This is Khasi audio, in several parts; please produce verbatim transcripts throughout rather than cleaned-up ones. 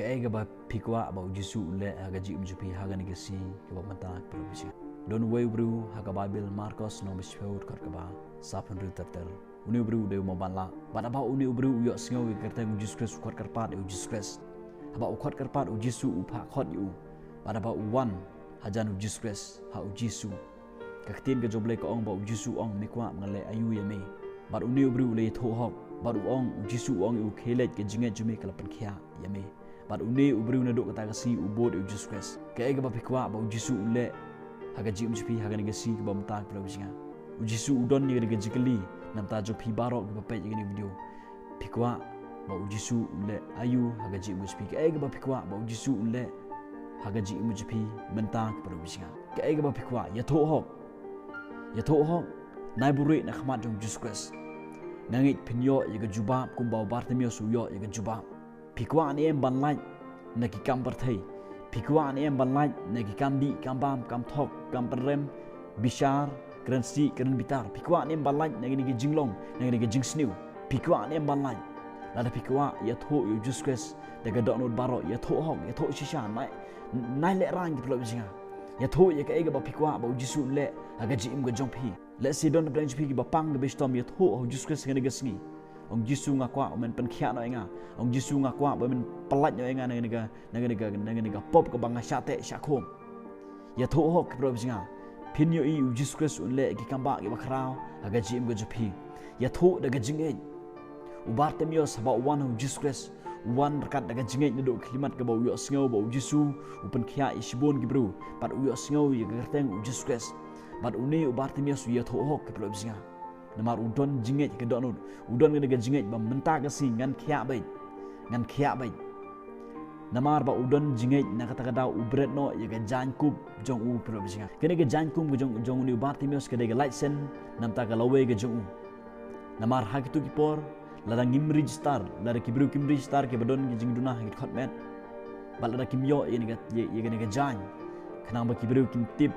Kaei kaba phi kwah ba u Jisu u leh ha ka jingim jong phi ha kane ka sngi kaba mynta, ki paralok ba shisha? Don uwei u briew ha ka Baibl Markos lynnong ba shiphew, dkhot kaba saphew hynriew ter ter. Une u briew u dei u maban lad. Bad haba une u briew u ïohsngew ïa ka kyrteng u Jisu Khrist, u khot kyrpad ïa u Jisu Khrist. Haba u khot kyrpad, u Jisu u phah khot ïa u. Bad haba u wan hajan u Jisu Khrist, ha u Jisu, ka ktien ka jong U Blei ka ong ba u Jisu u ong, me kwah ba ngan leh aïu ïa me? Bad une u briew u la ïathuh hok. Bad u ong, u Jisu u ong ïa u, khie leit, ka jingngeit jong me ka la pynkhiah ïa me. Bad une u briew naduh kata ka sngi u bud ïa u Jisu Khrist. Kaei kaba phi kwah ba u Jisu u leh ha ka jingim jong phi ha kane ka sngi kaba mynta, ki paralok ba shisha? U Jisu u don ïa kane ka jingkylli na ka bynta jong phi baroh kiba peit ïa kane ka video. Phi kwah ba u Jisu u leh aïu ha ka jingim jong phi? Kaei kaba phi kwah ba u Jisu u leh ha ka jingim jong phi mynta, ki paralok ba shisha? Kaei kaba phi kwah, ïathuh hok. Ïathuh hok. Nai buhrieh na khmat jong u Jisu Khrist. Nga ngeit phin ïoh ïa ka jubab kumba u Bartimeus u ïoh ïa ka jubab. Phi kwah ne em ban lait na ki kam pyrthei? Phi kwah ne em ban lait na ki kam dih, kam bam, kam thok, kam pynrem, bishar, kren sih, kren bitar? Phi kwah ne em ban lait na kine ki jinglong, na kine ki jingsniew? Phi kwah ne em ban lait? Lada phi kwah, ïathuh ïa u Jisu Khrist da ka dohnud baroh. Ïathuh hok, ïathuh shisha. Nai, nai lehraiñ, ki paralok ba shisha. Ïathuh ïa kaei kaba phi kwah ba u Jisu u leh ha ka jingim ka jong phi. Lehse don na pdeng jong phi kiba pang kiba shitom, ïathuh ha u Jisu Khrist ha kane ka sngi. Ong, Jisu, nga kwah ba men pynkhiah noh ïa nga. Ong, Jisu, nga kwah ba men pyllait noh ïa nga na kane ka, na kane ka, na kane ka pop kaba nga shah teh shah khum. Ïathuh hok, ki paralok ba shisha. Phin ïohi u Jisu Khrist un leh ki kam bah kiba khraw ha ka jingim ka jong phi. Ïathuh da ka jingngeit. U Bartimeus haba u wan ha u Jisu Khrist, u wan ryngkat da ka jingngeit naduh ka khyllipmat kaba u ïohsngew ba u Jisu u pynkhiah ïa shibun ki briew. Bad u ïohsngew ïa ka kyrteng u Jisu Khrist. Bad une u Bartimeus u ïathuh hok, ki paralok ba shisha. Namar u don jingngeit ha ka dohnud. U don kane ka jingngeit ba mynta ka sngi ngan khiah beit. Ngan khiah beit. Namar ba u don jingngeit, na kata ka daw u bret noh ïa ka jaiñkup jong u, ki paralok ba shisha. Kane ka jaiñkup ka jong, jong une u Bartimeus ka dei ka laitsen na bynta ka lawei ka jong u. Namar ha kito ki por, lada ngim register, lada ki briew kim register kiba don ki jingduna ha ki dkhot met, bad lada kim ïoh ïa kane ka, ïa, ïa kane ka jaiñ, khnang ba ki briew kin tip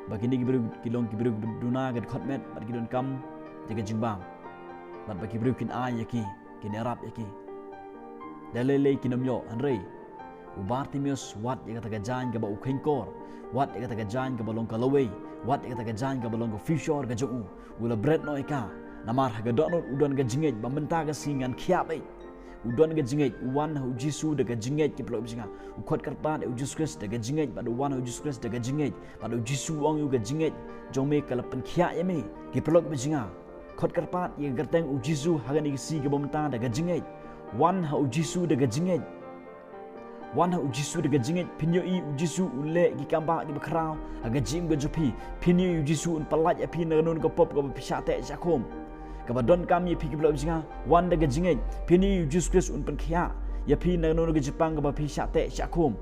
ba kine ki briew ki long ki briew kiba duna ha ki dkhot met bad ki donkam ïa ka jingbam, bad ba ki briew kin ai ïa ki, kin ïarap ïa ki. Da lei lei kin ym ïoh, hynrei u Bartimeus, wat ïa kata ka jaiñ kaba u kheiñkor, wat ïa kata ka jaiñ kaba long ka lawei, wat ïa kata ka jaiñ kaba long ka future ka jong u, u la bret noh ïa ka. Namar ha ka dohnud u don ka jingngeit ba mynta ka sngi ngan khiah beit. U don ka jingngeit, u wan ha u Jisu da ka jingngeit, ki paralok ba shisha. U khot kyrpad ïa u Jisu Khrist da ka jingngeit, bad u wan ha u Jisu Khrist da ka jingngeit, bad u Jisu u ong ïa u, ka jingngeit jong me ka la pynkhiah ïa me, ki paralok ba shisha. Khot kyrpad ïa ka kyrteng u Jisu ha kane ka sngi kaba mynta da ka jingngeit. Wan ha u Jisu da ka jingngeit. Wan ha u Jisu da ka jingngeit, phin ïohi u Jisu u leh ki kam bah kiba khraw ha ka jingim ka jong phi. Phin ïohi u Jisu un pyllait ïa phi na kano kano ka pop kaba phi shah teh shah khum, kaba donkam ïa phi, ki paralok ba shisha. Wan da ka jingngeit, phin ïohi u Jisu Khrist un pynkhiah ïa phi na kano kano ka jingpang kaba phi shah teh shah khum.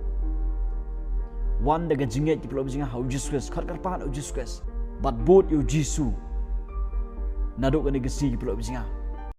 Wan da ka jingngeit, ki paralok ba shisha, ha u Jisu Khrist. Khot kyrpad ïa u Jisu Khrist. Bad bud ïa u Jisu naduh kane ka sngi, ki paralok ba shisha.